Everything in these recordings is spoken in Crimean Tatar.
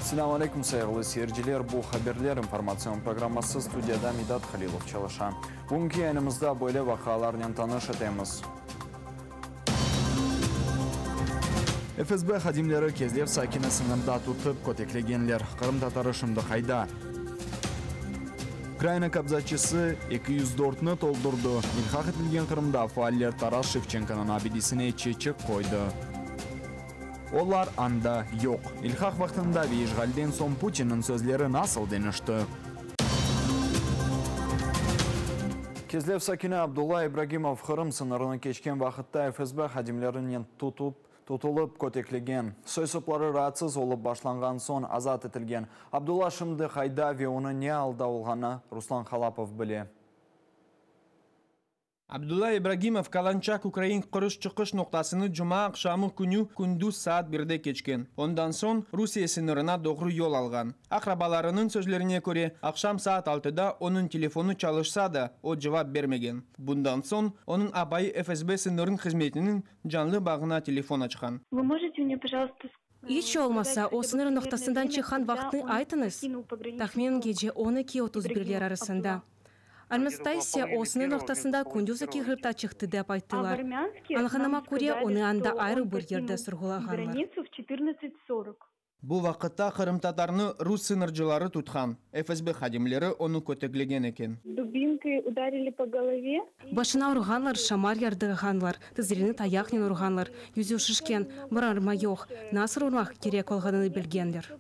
Selâm aleyküm, sayğılı seyirciler! Bu Haberler informatsion programması, studiyada Midat Halilov çalışa. Bugünki yayınımızda böyle vaqialarnen tanış etemiz. FSB hadimleri Kezlev sakini sıñırda tutıp köteklegenler. Qırımtatarı şimdi qayda? Ukraina kabzatçısı 204-ni toldurdı. İlhaq etilgen Qırımda faaller Taras Şevçenkonıñ abidesine çeçek qoydı. Olar anda yoq. İlhaq vaqtında ve işğalden soñ Putinniñ sözleri nasıl deñişti? Kezlev sakini Abdulla İbragimov Qırım sıñırını keçken vaqıtta FSB hadimlerinen tutup tutulıp köteklegen. Soy-sopları raatsız olıp başlanğan soñ azat etilgen. Abdulla şimdi qayda ve onı ne alda olğanı Ruslan Halapov bile. Abdulla İbragimov Kalançak ukrain kiriş-çıqış noqtasını cumaaqşamı künü kündüz saat birde keçken. Ondan soñ Rusiye sıñırına doğru yol alğan. Aqrabalarınıñ sözlerine köre, aqşam saat altıda onıñ telefonı çalışsa da, o cevap bermegen. Bundan soñ onıñ apayı FSB sıñırıñ hızmetiniñ canlı bağına telefon açqan. Vı mojete mne, pojalsta, İç olmasa, o sıñır noqtasından çıqqan vaqıtnı aytıñız? Tahminen gece on eki otuz birler arasında. Armânskta ise o sıñır noqtasında kündüz eki qırqta çıqtı dep ayttılar. Añlağanıma köre, onı anda ayrı bir yerde sorğulağanlar. Bu vaqıtta qırımtatarnı rus sıñırcıları tutqan, FSB hadimleri onı köteklegen eken. Dubinkoy udarili po golove. Başına urğanlar, şamar yardırğanlar, tizlerini tayaqnen urğanlar, yüzü şişken, morarma yoq, nasıl urmaq kerek olğanını bilgenler.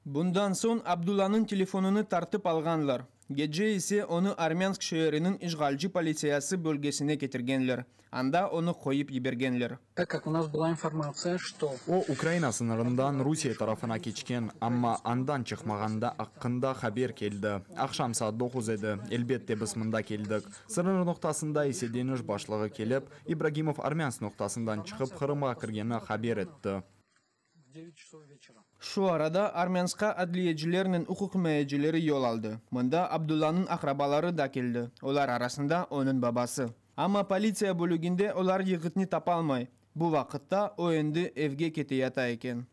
Bundan soñ Abdullanıñ telefonını tartıp alğanlar. Gece ise onı Armânsk şeeriniñ işğalci politsiyası bölgesine ketirgenler, anda onı qoyıp yibergenler. Tak kak u nas byla informatsiya, çto. O, Ukraina sıñırından Rusiye tarafına keçken, amma andan çıqmağanda aqqında haber keldi. Aqşam saat doquz edi. Elbette, biz mında keldik. Sıñır noqtasında ise deñiş başlığı kelip, İbragimov Armânsk noqtasından çıqıp Qırımğa kirgenini haber etti. Şu arada Armânskqa adliyecilernen uquqimayecileri yol aldı. Mında Abdullanıñ aqrabaları da keldi, olar arasında onıñ babası. Amma politsiya bölüginde olar yiğitni tapalmay. Bu vaqıtta o endi evge keteyata eken.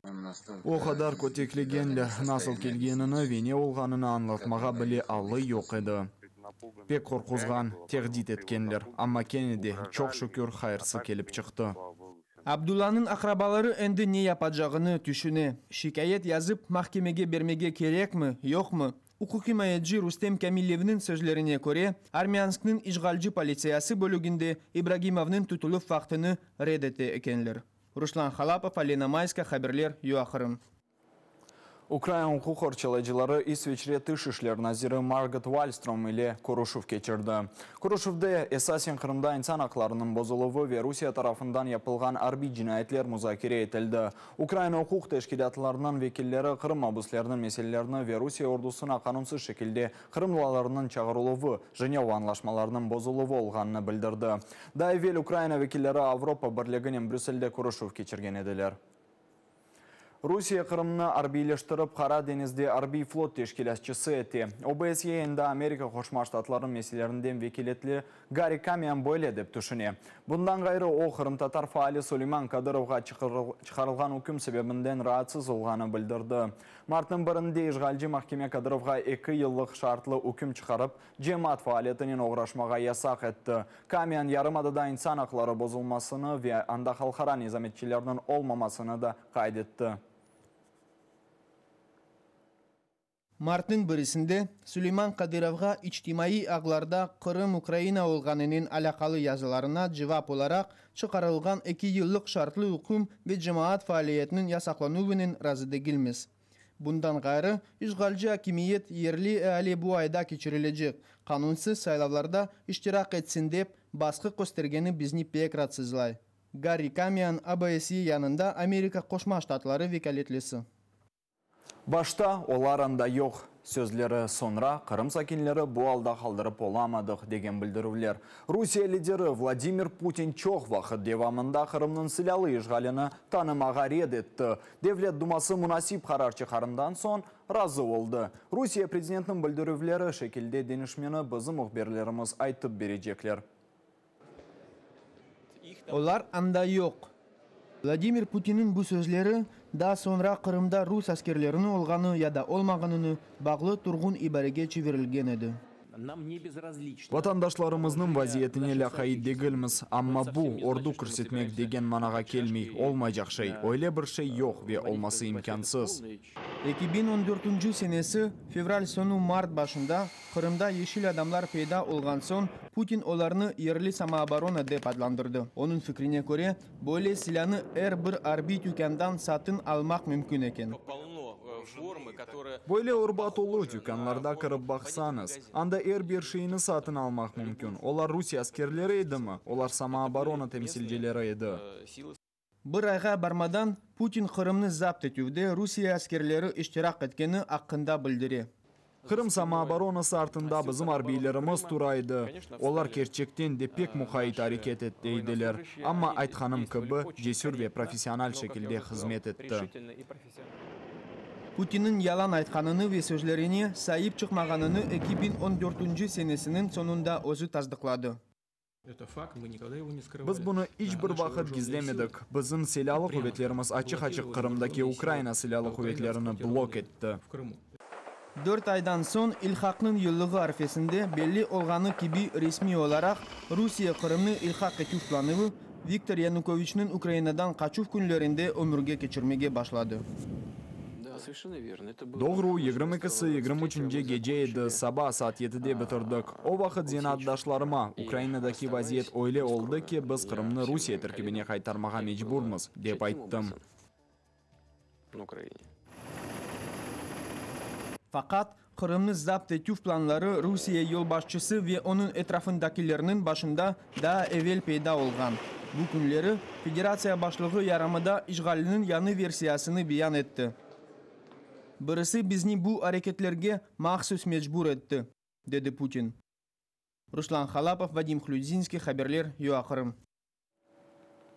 O qadar köteklegenler, nasıl kelgenini ve ne olğanını añlatmağa bile alı yoq edi. Pek qorquzğan, tehdit etkenler, amma kene de, çoq şükür, hayırsı kelip çıqtı. Abdullanıñ aqrabaları endi ne yapacağını tüşüne, şikâyet yazıp mahkemege bermege kerekmi, yoqmı? Uquqimayeci Rustem Kâmilevniñ sözlerine köre, Armânsknıñ işğalci politsiyası bölüginde İbragimovnıñ tutuluv faktını red ete ekenler. Ruslan Halapov, Alena Mayska, haberler, UA-Qırım. Ukrain uquq qorçalayıcıları İsveçre Tış işler naziri Margot Wallström ile körüşüv keçirdi. Körüşüvde esasen Qırımda insan aqlarınıñ bozuluvı ve Rusiye tarafından yapılğan arbiy cinayetler muzakere etildi. Ukraina uquq teşkilâtlarınıñ vekilleri Qırım mabüsleriniñ meselelerini ve Rusiye ordusına qanunsız şekilde qırımlılarnıñ çağırıluvı Jeneva añlaşmalarınıñ bozuluvı olğanını bildirdi. Daa evel Ukraina vekilleri Avropa Birliginen Brüsselde körüşüv keçirgen ediler. Rusiye Qırımnı arbiyleştirip, Qara deñizde arbiy flot teşkilâtçısı ete. OBSYE yayında Amerika Qoşma Ştatlarınıñ meselelerinden vekilletli Garri Kamian böyle dep tüşüne. Bundan ğayrı, o, qırımtatar faali Suleyman Kadırovğa çıqarılğan üküm sebebinden raatsız olğanı bildirdi. Martnıñ birinde işğalci mahkeme Kadırovğa eki yıllıq şartlı üküm çıqarıp, cemaat faaliyetinen oğraşmağa yasaq etti. Kamian yarımadada insan aqları bozulmasını ve anda halqara nezametçilerniñ olmamasını da qayd etti. Martnıñ birisinde Suleyman Kadırovğa içtimaiy ağlarda Qırım Ukraina olğanınen alâqalı yazılarına cevap olaraq çıqarılğan eki yıllıq şartlı üküm ve cemaat faaliyetiniñ yasaqlanuvınen razı degilmiz. Bundan ğayrı, işğalci akimiyet yerli eali bu ayda keçirilecek qanunsız saylavlarda iştirak etsin dep, basqı köstergeni bizni pek raatsızlay. Garri Kamian, OBSYE yanında Amerika Qoşma Ştatları vekâletlisi. Başta olar anda yoq sözleri, soñra Qırım sakinleri bu alda qaldırıp olamadıq degen bildirüvler. Rusiye lideri Vladimir Putin çoq vaqıt devamında Qırımnıñ silâlı işğalini tanımağa red etti. Devlet duması munasip qarar çıqarından soñ razı oldı. Rusiye prezidentiniñ bildirüvleri şekilde deñişmeni bizim mühbirlerimiz aytıp berecekler. Olar anda yoq. Vladimir Putinniñ bu sözleri daa soñra Qırımda rus askerleriniñ olğanı ya da olmağanını bağlı turğun ibarege çevirilgen edi. Vatandaşlarımıznıñ vaziyetine lâqayid degilmiz, amma bu, ordu kirsetmek degen manağa kelmey, olmaycaq şey. Öyle bir şey yoq ve olması imkânsız. 2014 senesi fevral soñu mart başında Qırımda yeşil adamlar peyda olğan soñ, Putin olarnı yerli samooborona dep adlandırdı. Onıñ fikrine köre, böyle silânı er bir arbiy tükândan satın almaq mümkün eken. Böyle urba tolu tükânlarda kirip baqsañız, anda er bir şeyni satın almaq mümkün. Olar Rusiye askerleri edimi? Olar samooborona temsilcileri edi. Bir ayğa barmadan Putin Qırımnı zapt etüvde Rusiye askerleri iştirak etkeni aqqında bildire. Qırım samooboronası artında bizim arbiylerimiz tura edi. Olar kerçekten de pek muqayıt areket ete ediler, amma, aytqanım kibi, cesür ve professional şekilde hızmet etti. Putinniñ yalan aytqanını ve sözlerine saip çıqmağanını 2014 senesiniñ soñunda özü tasdıqladı. Biz bunı iç bir vaqıt gizlemedik, bizim Silâlı quvetlerimiz açıq-açıq Qırımdaki Ukrayina Silâlı quvetlerini blok etti. Dört aydan soñ, ilhaqnıñ yıllığı arfesinde, belli olğanı kibi resmiy olaraq, Rusiye Qırımnı ilhaq etüv planı Viktor Yanukoviçniñ Ukrainadan qaçuv künlerinde ömürge keçirmege başladı. Doğru, 22-si, 23-nci gece edi, saba saat yedide bitirdik. O vaqıt zenaatdaşlarıma, Ukrainadaki vaziyet öyle oldı ki, biz Qırımnı Rusiye terkibine qaytarmağa mecburmız, dep ayttım. Faqat, Qırımnı zapt etüv planları Rusiye yolbaşçısı ve onıñ etrafındakilerniñ başında daa evel peyda olğan. Bu künleri federatsiya başlığı yarımada işğaliniñ yañı versiyasını beyan etti. Birisi bizni bu areketlerge mahsus mecbur etti, dedi Putin. Ruslan Halapov, Vadim Hludzinskiy, haberler, UA-Qırım.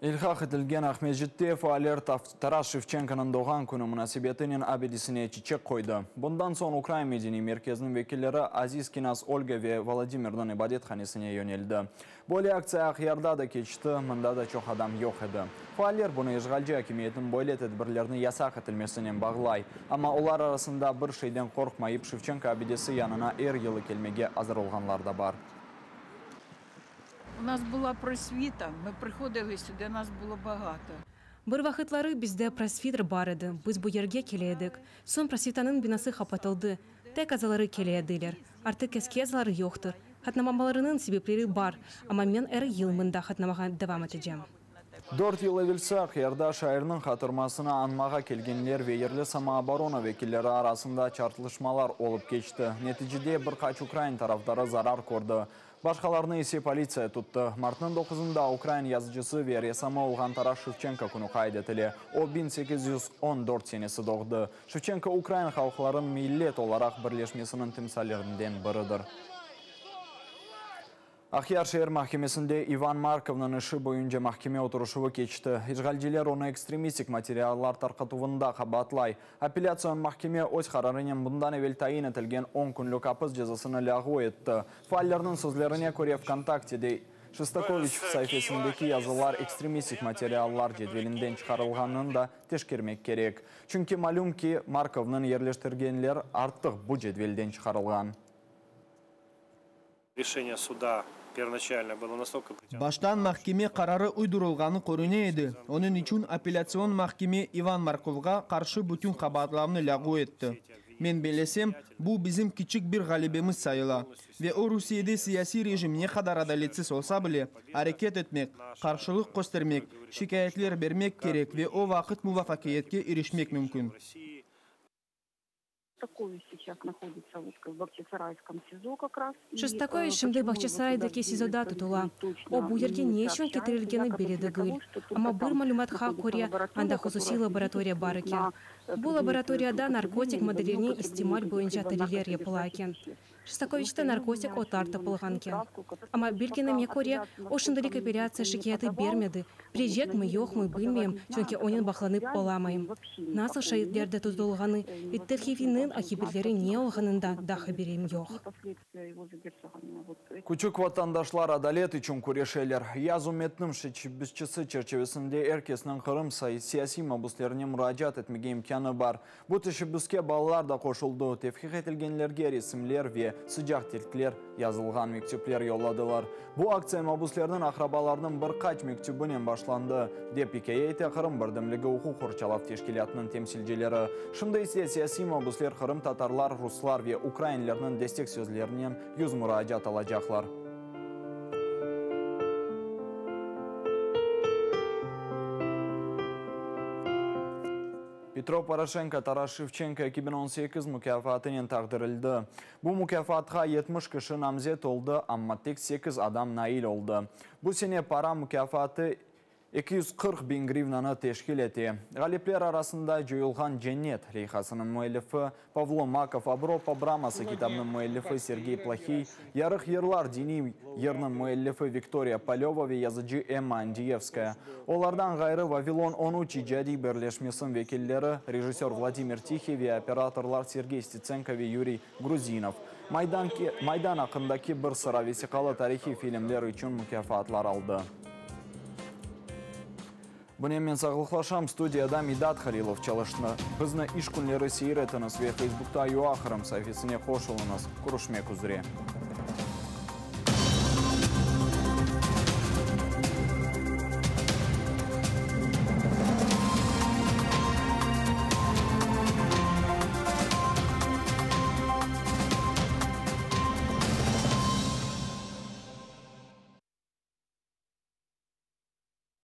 İlhaq etilgen Aqmescitte faaller Taras Şevçenkonıñ doğğan künü munasebetinen abidesine çiçek qoydı. Bundan soñ Ukrain medeniy merkeziniñ vekilleri aziz kinâz Olga ve Volodimirniñ ibadethanesine yöneldi. Böyle aktsiya Aqyarda da keçti, mında da çoq adam yoq edi. Faaller bunı işğalci akimiyetniñ böyle tedbirlerni yasaq etilmesinen bağlay. Amma olar arasında bir şeyden qorqmayıp Şevçenko abidesi yanına er yılı kelmege azır olğanlar da bar. U nas bula Prosvita, mı prıhodili süda, nas bulo bağato. Bir vaqıtları bizde Prosvitra bar edi, biz bu yerge kele edik. Soñ Prosvitanıñ binası qapatıldı, tek azaları kele ediler. Artıq eski azalar yoqtır. Qatnamamalarınıñ sebepleri bar, amma men er yıl mında qatnamağa devam etecem. Dört yıl evelsi Aqyarda şairniñ hatırmasını añmağa kelgenler ve yerli samooborona vekilleri arasında çartılışmalar olıp keçti. Neticede bir qaç ukrain tarafdarı zarar kördi. Başqalarını ise politsiya tuttı. Martnıñ doquzında ukrain yazıcısı ve ressamı olğan Taras Şevçenko künü qayd etile. O, 1814 senesi doğdı. Şevçenko ukrain halqlarınıñ millet olaraq birleşmesiniñ timsallerinden biridir. Aqyar şeer mahkemesinde İvan Markovnıñ işi boyunca mahkeme oturışuvı keçti. İşğalciler onı ekstremistik materiallar tarqatuvında qabaatlay. Apellâtsion mahkeme öz qararınen bundan evel tayin etilgen on künlük apis cezasını lâğu etti. Faallerniñ sözlerine köre, VKontaktede Şestakoviç saifesindeki yazılar ekstremistik materiallar cedvelinden çıqarılğanını da teşkermek kerek. Çünki malüm ki, Markovnıñ yerleştirgenler artıq bu cedvelden çıqarılğan. Reşeniye suda pervonaçalno bylo nastolko prıtânıto. Baştan mahkeme qararı uydurılğanı körüne edi, onıñ içün apellâtsion mahkeme İvan Markovğa qarşı bütün qabaatlavnı lâğu etti. Men bellesem, bu bizim kiçik bir ğalebemiz sayıla. Ve o Rusiyede siyasiy rejim ne qadar adaletsiz olsa bile, areket etmek, qarşılıq köstermek, şikâyetler bermek kerek ve o vaqıt muvafaqiyetke irişmek mümkün. Şostakoviç şimdi Bağçasaraydaki SİZOda tutula. O, bu yerge ne içün ketirilgeni belli degil. Amma bir malümatqa köre, anda hususiy laboratoriya bar eken. Bu laboratoriyada narkotik maddelerniñ istimal boyunca taliller yapıla eken. Şestakoviçte narkotik otlar tapılğan eken. Amma, bilgenime köre, o şimdilik apellâtsiya şikâyeti bermedi. Birecekmi, yoqmı, bilmeyim, çünki onen bağlanıp olamayım. Nasıl şaitler de tutulğanı ve tevqifiniñ aqibetleri ne olğanından da haberim yoq. Küçük vatandaşlar adalet içün küreşeler. Yaz ümmetniñ teşebbüsçisi çerçivesinde er kesniñ Qırım siyasiy mabüslerine muracaat etmege imkânı bar. Bu teşebbüske balalar da qoşuldı, tevqif etilgenlerge resimler ve sıcaq tilekler yazılğan mektüpler yolladılar. Bu aktsiya mabüslerniñ aqrabalarınıñ bir qaç mektübinen başlandı, dep ikâye ete Qırım birdemligi uquq qorçalav teşkilâtınıñ temsilcileri. Şimdi ise siyasiy mabüsler qırımtatarlar, ruslar ve ukrainlerniñ destek sözlerinen 100 muracaat alacaqlar. Petro Poroşenko Taras Şevçenko 2018 mukâfatınen taqdirildi. Bu mukâfatqa 70 kişi namzet oldı, amma tek sekiz adam nail oldı. Bu sene para mukâfatı 240 biñ grivnanı teşkil ete. Ğalipler arasında Coyulğan cennet leyhasınıñ müellifi Pavlo Makov, Avropa braması kitabınıñ müellifi Sergey Plâhiy, Yarıq yırlar diniy yırnıñ müellifi Viktoriya Polöva ve yazıcı Emma Andriyevskaya. Olardan ğayrı Vavilon 13 icadiy birleşmesiniñ vekilleri, rejissör Vladimir Tihiy ve operatorlar Sergey Stetsenko ve Yuriy Gruzinov. Maydan aqqındaki bir sıra vesiqalı tarihiy filmler içün mukâfatlar aldı. Bunen men sağlıqlaşam, studiyada Midat Halilov çalıştı. Bizni iş künleri seyir etiñiz ve Facebookta UA Qırım saifesine qoşulıñız. Körüşmek üzre.